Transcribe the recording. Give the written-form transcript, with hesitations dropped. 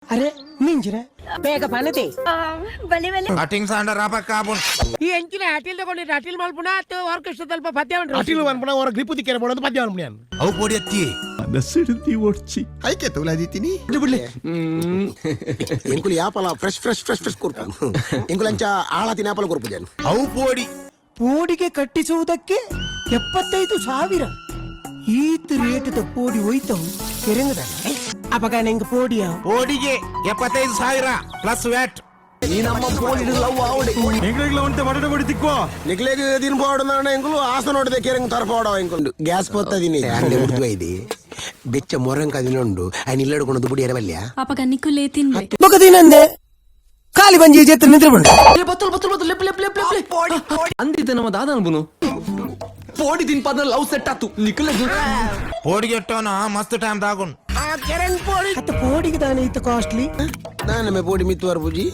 ಅರೆ ನಿಂಜಿನ ಬೇಗ ಪನದೆ. ಬಲೆ ಬಲೆ. ಕಟಿಂಗ್ ಸಾಂಡ ರಾಪಕ್ಕ ಆಪುಂಡು. ಈ ಎಂಚಿನ ಅಟಿಲ್ ತಗೊಂಡಿದ್ದು ಅಟಿಲ್ ಮಲ್ಪುನ ಅತ್ತು ಆರ್ಕೆಸ್ಟ್ರಾ ಸ್ವಲ್ಪ ಪದ್ಯ ಉಂಟು. ಅಟಿಲ್ ಅನ್ಪುಣ ಅವರ ಗ್ರಿಪ್ ತಿಕ್ಕರೆ ಬೋಡೋದು ಪದ್ಯ ಅನ್ಪುಣ. ಅವು ಪೋಡಿ ಎತ್ತಿ. ಐಕೆ ತೋಲಾದಿತ್ತೀನಿ. ಎಂಕುಲು ಯಾಪಲ ಫ್ರೆಶ್ ಫ್ರೆಶ್ ಫ್ರೆಶ್ ಫ್ರೆಶ್ ಕೊರ್ಪು. ಎಂಕುಲು ಅಂಚ ಆಳ ತಿನಾಪಲ ಕೊರ್ಪು ಜನ. ಅವು ಪೋಡಿ. ಪೋಡಿಗೆ ಕಟ್ಟಿಸುವುದಕ್ಕೆ 75,000. ಈತ್ ರೇಟ್ ಪೋಡಿ ಹೋಯ್ತವು ಕೆರಂಗದ ಅಪಗ ನಿಂಗೆ ಪೋಡಿಯ. ಪೋಡಿಗೆ 75,000 ಪ್ಲಸ್ ವ್ಯಾಟ್. ನಿಕ್ಲೆಗ್ ದಿನ ಪೋಡ ಎಂಕುಲು ಆಸ ನೋಡಿದೆ ಕೆರಂಗ್ ತರಪೋಡ. ಎಂಕುಲು ಗ್ಯಾಸ್ ಪೊತ್ತದಿನಿ ಅಲ್ಲೇ ಉರ್ದು ಐದಿ ಬೆಚ್ಚ ಮೊರಂಕ ದಿನ ಉಂಡು. ఆయన ಇಲ್ಲಡ್ಕೊಂಡು ದುಬುಡಿ ಎರವಲ್ಯ. ಅಪಗ ನಿಕುಲೇ ತಿನ್ಬೆ. ಬೊಕ ದಿನಂದೆ ಖಾಲಿ ಬಂಜಿ ಜೆತ್ತು ನಿದ್ರೆ ಬಂಡು. ಬತ್ತಲ್ ಬತ್ತಲ್ ಬತ್ತಲ್ ಲೆಪ್ ಲೆಪ್ ಲೆಪ್ ಲೆಪ್ ಅಂದಿದ್ದೆ ನಮ್ಮ ದಾದ ಅನ್ಬುನು. ಪೋಡಿ ತಿನ್ ಪದ ಲವ್ ಸೆಟ್ ಆತು ನಿಕುಲೆಗ್. ಪೋಡಿಗೆ ಎಟ್ಟೋನ ಮಸ್ತ್ ಟೈಮ್ ತಾಗುಂಡು. ಅತ್ತ ಪೋಡಿಗೆ ದಾನೆ ಇತ್ತು ಕಾಸ್ಟ್ಲಿ. ನಾನಮ್ಮೆ ಪೋಡಿ ಮಿತ್ತು ಪೂಜಿ.